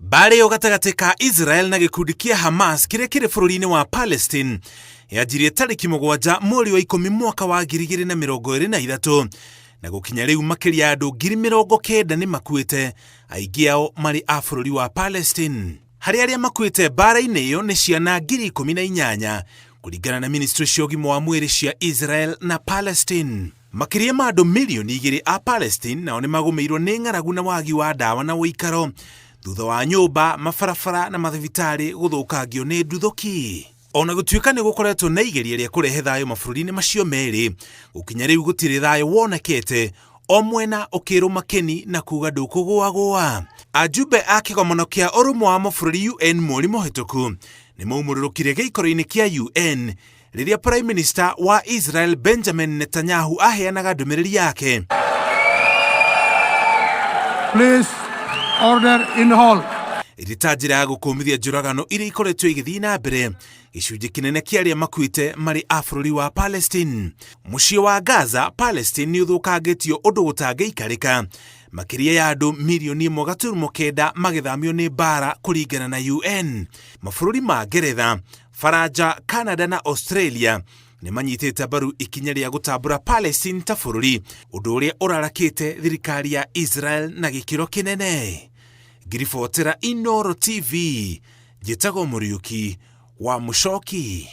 Mbaara ĩyo gatagatĩ ka Israel na gĩkundi kĩa Hamas kĩrĩa kĩrĩ bũrũri-inĩ wa Palestine yanjirie tarĩki 7 mweri wa 10 mwaka wa 2023 na gũkinya rĩu makĩria ya andũ 90,000 nĩ makuĩte, aingĩ ao marĩ a bũrũri wa Palestine. Harĩ arĩa makuĩte mbaara-inĩ ĩyo nĩ ciana 18,000 kũringana na ministry cia ũgima wa mwĩrĩ cia Israel na Palestine. Makĩria ma andũ mirioni 2 a Palestine nao nĩ magũmĩirwo nĩ ng'aragu na wagi wa ndawa na ũikaro thutha wa nyũmba, mabarabara na mathibitarĩ gũthũkangio nĩ nduthũki. Ona gũtuĩka nĩ gũkoretwo na igeria rĩa kũrehe thayũ mabũrũri-inĩ macio merĩ, gũkinya rĩu gũtirĩ thayũ wonekete, o mwena ũkĩrũma kĩni na kuga ndũkũgũagũa. Ajumbe a kĩgomano kĩa ũrũmwe wa mabũrũri UN mweri mũhĩtũku nĩ maumũrũrũkire gĩikaro-inĩ kĩa UN rĩrĩa Prime Minister wa Israel Benjamin Netanyahu aheanaga ndũmĩrĩri yake. Please, order in the hall. Ĩrĩ ta njĩra ya gũkũmithia njũragano iria ikoretwo igĩthiĩ na mbere, gĩcunjĩ kĩnene kĩa arĩa makuĩte marĩ a bũrũri wa Palestine. Mũciĩ wa Gaza, Palestine nĩ ũthũkangĩtio ũndũ gũtangĩikarĩka, makĩria ya andũ mirioni 1.9 magĩthamio nĩ mbaara kũringana na UN. Mabũrũri ma Ngeretha, Faranja, Canada na Australia nĩ manyitĩte mbaru ikinya rĩa gũtambũra Palestine ta bũrũri, ũndũ ũrĩa ũrarakĩte thirikari ya Israel na gĩkĩro kĩnene. Ngiribotera Inooro TV, njĩtagwo Mũriũki wa Mũcoki.